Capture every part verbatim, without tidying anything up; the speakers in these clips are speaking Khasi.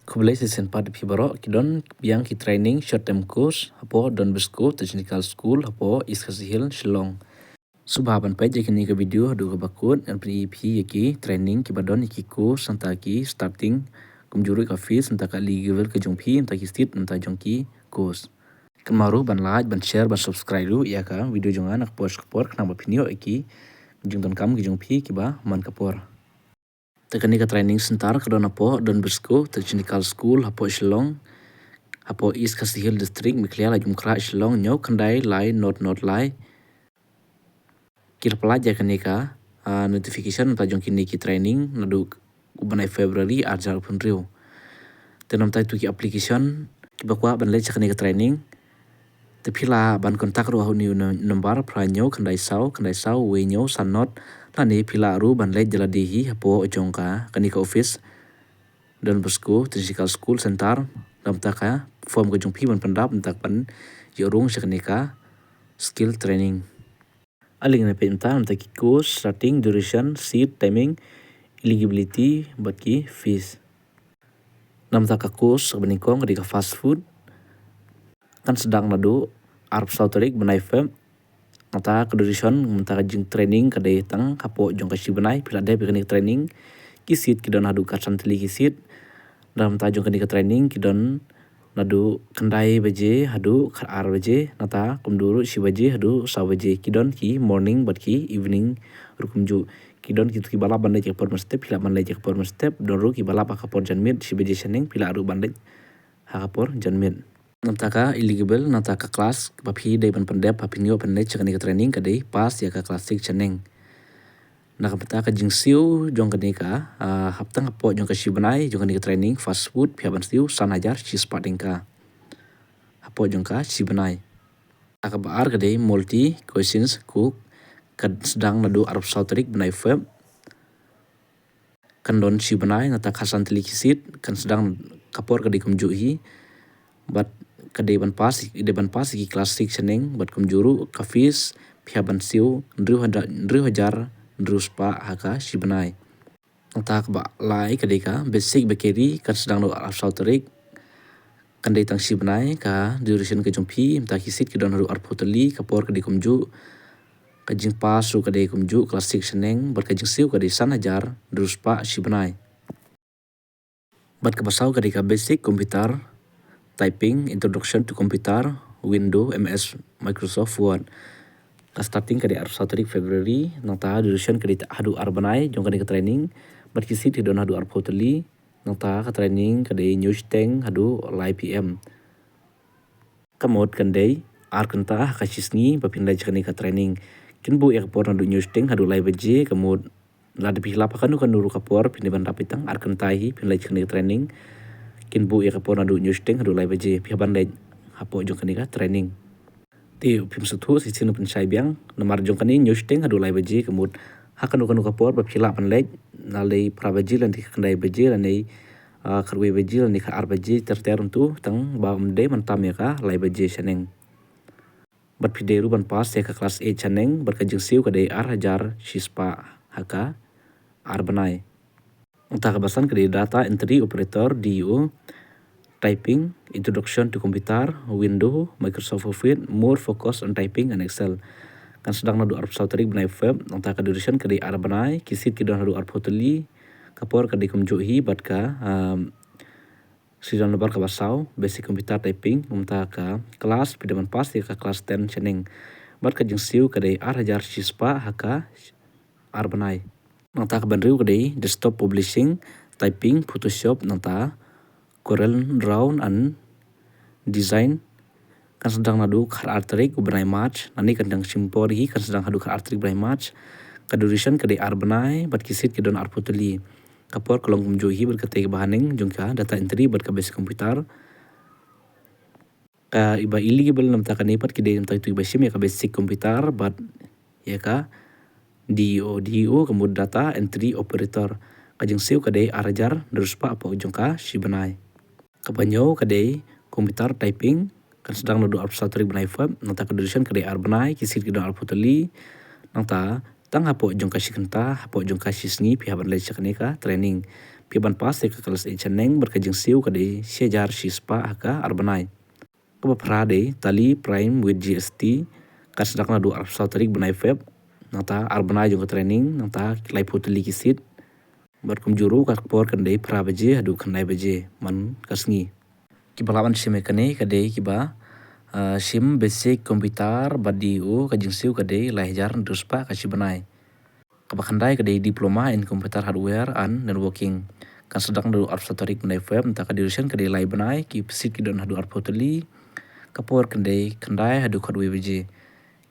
Khublei shisien pat ïa phi baroh. Ki don biang ki training short term course hapoh Don Bosco Technical School hapoh East Khasi Hills, Shillong. Sngewbha ban peit ïa kane ka video haduh kaba kut, ngan pyni ïa phi ïa ki training kiba don, ïa ki course, nangta ki starting, kumjuh ruh ka fees, nangta ka eligible ka jong phi, nangta ki seat, nangta jong ki course. Kynmaw ruh ban like, ban share, ban subscribe ruh ïa ka video jong nga na ka por sha ka por, khnang ba phin ïoh ïa ki jingdonkam ki jong phi kiba man ka por. Te kane ka training center ka don hapoh Don Bosco Technical School hapoh Shillong, hapoh East Khasi Hills District, Meghalaya, Laitumkhrah, Shillong, hynñiew khyndai lai nod nod lai. Ki la pyllait ïa kane ka, ah, notification nangta jong kine ki training naduh u bnai February ar hajar arphew hynriew. Te namar ïa tu ki application kiba kwah ban leit sha kane ka training, te phi lah ban contact ruh ha une u number phra hynñiew khyndai saw khyndai saw wei hynñiew san nod, lane phi lah ruh ban leit da lade hi hapoh jong ka, kane ka office Don Bosco Technical School Center. Namar ïa ka form ka jong phi ban pyndap, namar ïa ka ban ïoh rung sha kane ka skill training. Ale ngin ïa peit mynta namar ïa ki course, starting, duration, seat, timing, eligibility bad ki fees. Namar ïa ka course kaba nyngkong ka dei ka fast food. Kan sdang naduh arphew saw tarik bnai Feb. Nangta ka duration, nangta ka jingtraining ka dei tang hapoh jong ka shi bnai, phi la dep ïa kane ka training. Ki seat ki don haduh khatsan tylli ki seat. Nangta jong kane ka training ki don naduh khyndai baje haduh khatar baje, nangta kumjuh ruh shi baje haduh saw baje. Ki don ki morning bad ki evening ruh kumjuh. Ki don kito kiba lah ban leit ha ka por mynstep, phi lah ban leit ha ka por mynstep. Don ruh kiba lah ha ka por janmiet, shi baje shaneng, phi lah ruh ban leit ha ka por janmiet. Nangta ka eligible, nangta ka class ba phi dei ban pyndep ha phin ïoh ban leit sha kane ka training ka dei pass ïa ka class six shaneng. Na ka bynta ka jingsiew jong kane ka, ah, hapta hapoh jong ka shi bnai jong kane ka training fast food, phi hap ban siew san hajar shispah tyngka hapoh jong ka shi bnai. Na kaba ar ka dei multi cuisines cook, kan sdang naduh arphew saw tarik bnai Feb. Kan don shi bnai, nangta khatsan tylli ki seat, kan sdang, ka por ka dei kumjuh hi. Bad ka dei ban pass, dei ban pass ïa ki class six shaneng, bad kumjuh ruh ka fees, phi hap ban siew hynriew hajar, hynriew hajar hynriew spah ha ka shi bnai. Nangta kaba lai ka dei ka basic bakery, kan sdang naduh arphew saw tarik. Kan dei tang shi bnai, ka duration ka jong phi, nangta ki seat ki don haduh arphew tylli, ka por ka dei kumjuh. Ka jingpass ruh ka dei kumjuh, class six shaneng, bad ka jingsiew ka dei san hajar hynriew spah shi bnai. Bad kaba saw ka dei ka basic computer, typing, introduction to computer, Windows, M S, Microsoft Word. Ka starting ka dei arphew saw tarik February, nangta duration ka dei haduh ar bnai jong kane ka training, bad ki seat ki don haduh arphew tylli, nangta ka training ka dei hynñiew shiteng haduh lai P M. Ka mut kan dei ar kynta ha ka shi sngi ba phin leit sha kane ka training. Kin buh ïa ka por naduh hynñiew shiteng haduh lai baje, ka mut lada phi lap ha kano kano ruh ka por, phin dei ban lap tang ar kynta hi phin leit sha kane ka training. Kin buh ïa ka por naduh hynñiew shiteng haduh lai baje, phi hap ban leit hapoh jong kane ka training. Te phim sngewthuh shisien, pynshai biang, namar jong kane hynñiew shiteng haduh lai baje, ka mut ha kano kano ka por ba phi lah ban leit, lane phra baje lane khyndai baje lane, ah, khatwei baje lane khatar baje ter ter, hynrei tang ba ym dei ban tam ïa ka lai baje shaneng. Bad phi dei ruh ban pass ïa ka class eight shaneng, bad ka jingsiew ka dei ar hajar shispah ha ka ar bnai. Nangta kaba san ka dei data entry operator, D E O, typing, introduction to computer, Windows, Microsoft Office, more focus on typing and Excel. Kan sdang naduh arphew saw tarik bnai Feb, nangta ka duration ka dei ar bnai, ki seat ki don haduh arphew tylli, ka por ka dei kumjuh hi, bad ka, um, serial number kaba saw, basic computer typing, nangta ka class, phi dei ban pass ïa ka class ten shaneng. Bad ka jingsiew ka dei ar hajar shispah ha ka ar bnai. Nangta kaba hynriew ka dei desktop publishing, typing, Photoshop, nangta Corel Draw and Design. Kan sdang naduh khatar tarik u bnai March, lane kan dang shim por hi, kan sdang haduh khatar tarik bnai March. Ka duration ka dei ar bnai, bad ki seat ki don arphew tylli. Ka por ka long kumjuh hi bad katei kaba haneng jong ka data entry bad ka basic computer. Ka iba eligible namar kane pat ki dei namar itu iba shim ïa ka basic computer bad ïa ka D E O, D E O ka mut data entry operator. Ka jingsiew ka dei ar hajar hynriew spah hapoh jong ka shi bnai. Kaba hynñiew ka dei computer typing, kan sdang naduh arphew saw tarik bnai Feb, nangta ka duration ka dei ar bnai, ki seat ki don arphew tylli, nangta tang hapoh jong ka shi kynta, hapoh jong ka shi sngi phi hap ban leit sha kane ka training. Phi ban pass ïa ka klas eight shaneng bad ka jingsiew ka dei shi hajar shi spah ha ka ar bnai. Kaba phra dei Tally Prime with G S T, kan sdang naduh arphew saw tarik bnai Feb. Nangta ar bnai jong ka training, nangta laiphew tylli ki seat. Bad kumjuh ruh ka por kan dei phra baje haduh khyndai baje man ka sngi. Kiba lah ban shim ïa kane ka dei kiba, ah, shim basic computer bad D E O, ka jingsiew ka dei lai hajar hynriew spah ka shi bnai. Kaba khyndai ka dei Diploma in Computer Hardware and Networking, kan sdang naduh arphew saw tarik bnai Feb, nangta ka duration ka dei lai bnai, ki seat ki don haduh arphew tylli. Ka por kan dei khyndai haduh khatwei baje.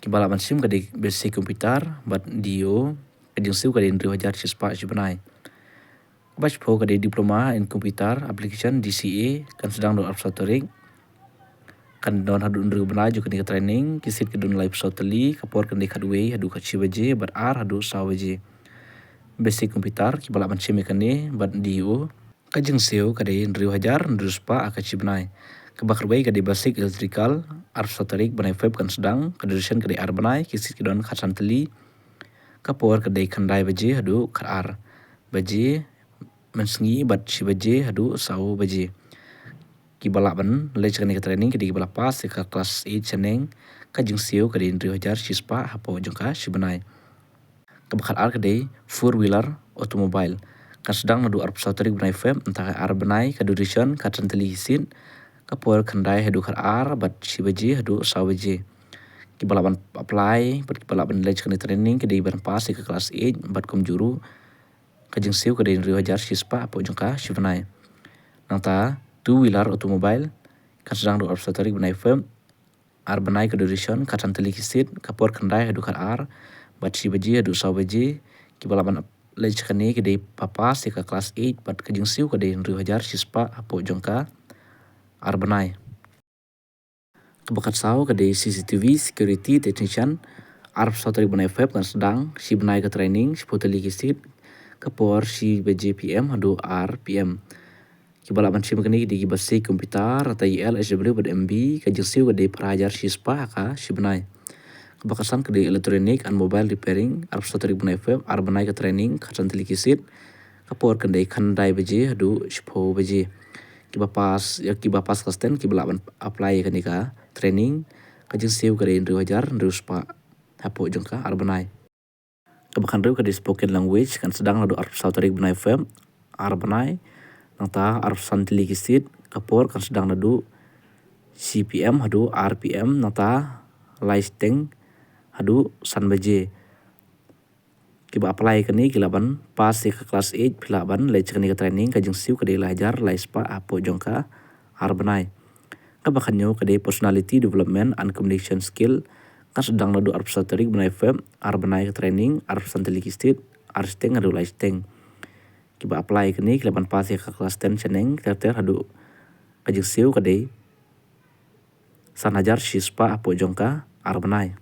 Kiba lah ban shim ka dei basic computer bad D E O, ka jingsiew ka dei hynriew hajar shi spah shi bnai. Kaba shiphew ka dei Diploma in Computer Application, D C A, kan sdang naduh arphew saw tarik. Kan don haduh hynriew bnai jong kane ka training, ki seat ki don laiphew saw tylli, ka por kan dei khatwei haduh khatshi baje bad ar haduh saw baje. Basic computer, kiba lah ban shim ïa kane bad D E O, ka jingsiew ka dei hynriew hajar hynriew spah ha ka shi bnai. Kaba khatwei ka dei basic electrical, arphew saw tarik bnai Feb kan sdang, ka duration ka dei ar bnai, ki seat ki don khatsan tylli. Ka por ka dei khyndai baje haduh khatar baje mynsngi bad shi baje haduh saw baje. Kiba lah ban leit sha kane ka training ka dei kiba la pass ïa ka klas eight shaneng, ka jingsiew ka dei hynriew hajar shi spah hapoh jong ka shi bnai. Kaba khatar ka dei four wheeler automobile, kan sdang naduh arphew saw tarik bnai Feb, nangta ar bnai, ka duration khatsan tylli ki seat. Ka por khyndai haduh khatar bad shi baje haduh saw baje. Kiba lah ban apply bad kiba lah ban leit sha kane training ka dei ban pass ïa ka klas eight bad kumjuh ruh ka jingsiew ka dei hynriew hajar shi spah hapoh jong ka shi bnai. Nangta two wheeler automobile, kan sdang naduh arphew saw tarik bnai Feb, ar bnai ka duration, khatsan tylli ki seat, ka por khyndai haduh khatar bad shi baje haduh saw baje. Kiba lah ban leit sha kane ki dei ba pass ïa ka klas eight bad ka jingsiew ka dei hynriew hajar shi spah hapoh jong ka ar bnai. Kaba khatsaw ka dei C C T V security technician, arphew saw tarik bnai Feb kan sdang, shi bnai ka training, shiphew tylli ki seat, ka por shi baje P M haduh ar P M. Kiba lah ban shim ïa kane ki dei ki basic computer, nangta E L, H W bad M B, ka jingsiew ka dei phra hajar shi spah ha ka shi bnai. Kaba khatsan ka dei electronic and mobile repairing, arphew saw tarik bnai Feb, ar bnai ka training, khatsan tylli ki seat. Ka por kan dei khyndai baje haduh shiphew baje. Kiba pass, ïa kiba pass klas ten kiba lah ban apply ïa kane ka training, ka jingsiew ka dei hynriew hajar hynriew spah hapoh jong ka ar bnai. Kaba khathynriew ka dei spoken language, kan sdang naduh arphew saw tarik bnai Feb, ar bnai, nangta arphew san tylli ki seat. Ka por kan sdang naduh shi P M haduh ar P M, nangta lai shiteng haduh san baje. Kiba apply ïa kane ki lah ban pass ïa ka klas eight, phi lah ban leit sha kane ka training, ka jingsiew ka dei lai hajar lai spah hapoh jong ka ar bnai. Kaba khathynñiew ka dei personality development and communication skill, kan sdang naduh arphew saw tarik bnai Feb, ar bnai ka training, arphew san tylli ki seat, ar shiteng haduh lai shiteng. Kiba apply ïa kane ki lah ban pass ïa ka klas ten shaneng ter ter haduh, ka jingsiew ka dei san hajar shi spah hapoh jong ka ar bnai.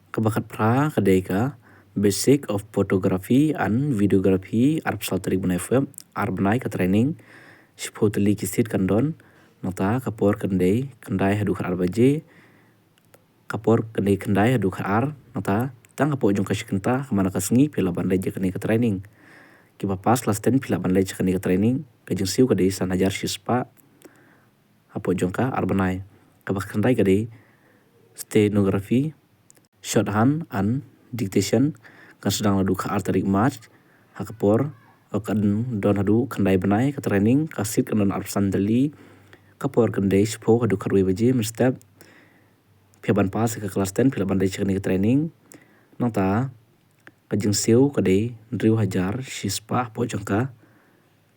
Kaba khatphra ka dei ka basic of photography and videography, arphew saw tarik bnai Feb, ar bnai ka training, shiphew tylli ki seat kan don, nangta ka por kan dei khyndai haduh khatar baje. Ka por kan dei khyndai haduh khatar, nangta tang hapoh jong ka shi kynta, ka man la ka sngi, phi lah ban leit ïa kane ka training. Kiba pass klas ten phi lah ban leit sha kane ka training, ka jingsiew ka dei san hajar shi spah hapoh jong ka ar bnai. Kaba khyndai ka dei stenography, shorthand and dictation, kan sdang naduh khatar tarik March, ha ka por, o, kan don haduh khyndai bnai ka training, ka seat kan don arphew san tylli, ka por kan dei shiphew haduh khatwei baje mynstep. Phi hap ban pass ïa ka klas ten phi lah ban leit sha kane ka training. Nangta ka jingsiew ka dei hynriew hajar shi spah hapoh jong ka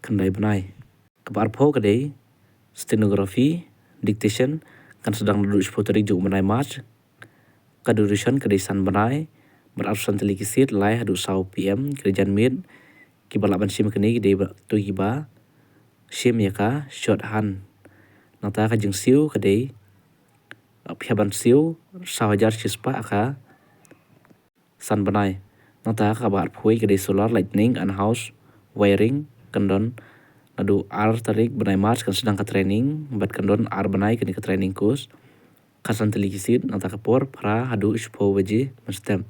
khyndai bnai. Kaba arphew ka dei stenography, dictation, kan sdang naduh shiphew tarik jong u bnai March. Ka duration ka dei san bnai, bad arphew san tylli ki seat, lai haduh saw P M, ka dei janmiet. Kiba lah ban shim ïa kane ki dei ba, to kiba shim ïa ka shorthand. Nangta ka jingsiew ka dei, phi hap ban siew saw hajar shi spah ha ka san bnai. Nangta kaba arphew wei ka dei solar lighting and house wiring, kan don naduh ar tarik bnai March kan sdang ka training, bad kan don ar bnai kane ka training course. Khatsan tylli ki seat, nangta ka por phra haduh shiphew baje mynstep.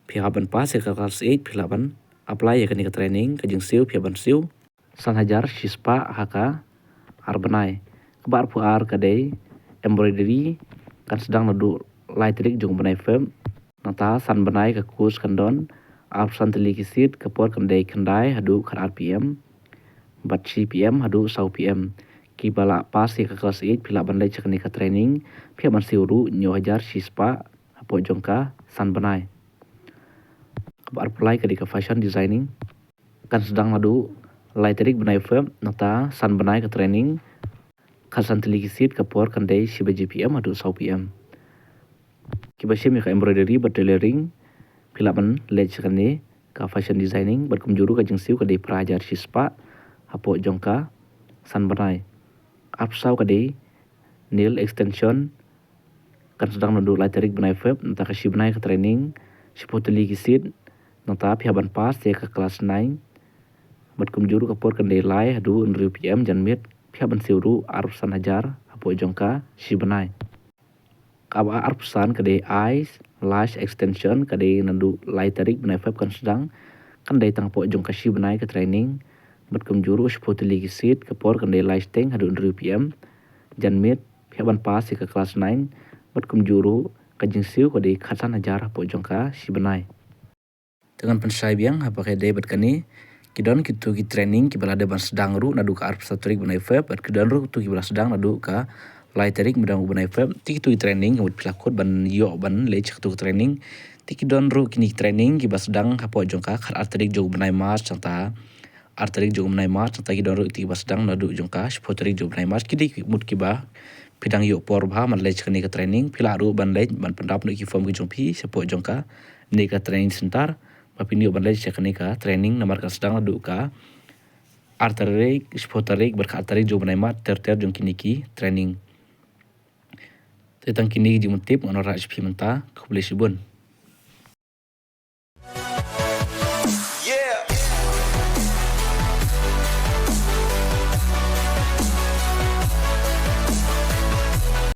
Phi hap ban pass ïa ka klas eight, phi lah ban apply ïa kane ka training, ka jingsiew phi hap ban siew san hajar shispah ha ka ar bnai. Kaba arphew ar ka dei embroidery, kan sdang naduh lai tarik jong u bnai Feb. Nangta san bnai ka course kan don, arphew san tylli ki seat, ka por kan dei khyndai haduh khatar P M, bad shi P M haduh saw P M. Kiba la pass ïa ka class eight phi lah ban leit sha kane ka training, phi hap ban siew ruh hynñiew hajar shispah hapoh jong ka san bnai. Kaba arphew lai ka dei ka fashion designing, kan sdang naduh lai tarik bnai Feb, nangta san bnai ka training, khatsan tylli ki seat, ka por kan dei shi baje P M haduh saw P M. Kiba shim ïa ka embroidery bad tailoring phi lah ban leit sha kane ka fashion designing, bad kumjuh ruh ka jingsiew ka dei phra hajar shispah hapoh jong ka san bnai. Arphew saw ka dei nail extension, kan sdang naduh lai tarik bnai Feb, nangta ka shi bnai ka training, shiphew tylli ki seat, nangta phi hap ban pass ïa ka class nine, bad kumjuh ruh ka por kan dei lai haduh hynriew P M janmiet, phi hap ban siew ruh arphew san hajar hapoh jong ka shi bnai. Kaba arphew san ka dei eyes lash extension, ka dei naduh lai tarik bnai Feb kan sdang, kan dei tang hapoh jong ka shi bnai ka training, bad kumjuh ruh shiphew tylli ki seat, ka por kan dei lai shiteng haduh hynriew P M janmiet, phi hap ban pass ïa ka class nine, bad kumjuh ruh ka jingsiew ka dei khatsan hajar hapoh jong ka shi bnai. Te ngan pynshai biang haba ka dei bad kane, ki don kito ki training kiba la dep ban sdang ruh naduh ka arphew saw tarik bnai Feb, bad ki don ruh kito kiba la sdang naduh ka lai tarik mynta u bnai Feb. Te kito ki training ka mut phi la kut ban ïoh ban leit sha kito ki training. Te ki don ruh kine ki training kiba sdang hapoh jong ka khatar tarik jong u bnai March, nangta ar tarik jong u bnai March, nangta ki don ruh kito kiba sdang naduh jong ka shiphew tarik jong u bnai March. Ki dei ki mut kiba phi dang ïoh por bha ban leit sha kane ka training, phi lah ruh ban leit ban pyndap noh ki form ki jong phi shapoh jong kane ka training center, ba phin ïoh ban leit sha kane ka training, namar kan sdang naduh ka ar tarik, shiphew tarik bad ka ar tarik jong u bnai March ter ter jong kine ki training. Te tang kine ki jingmut tip ngan wanrah sha phi mynta, khublei shibun.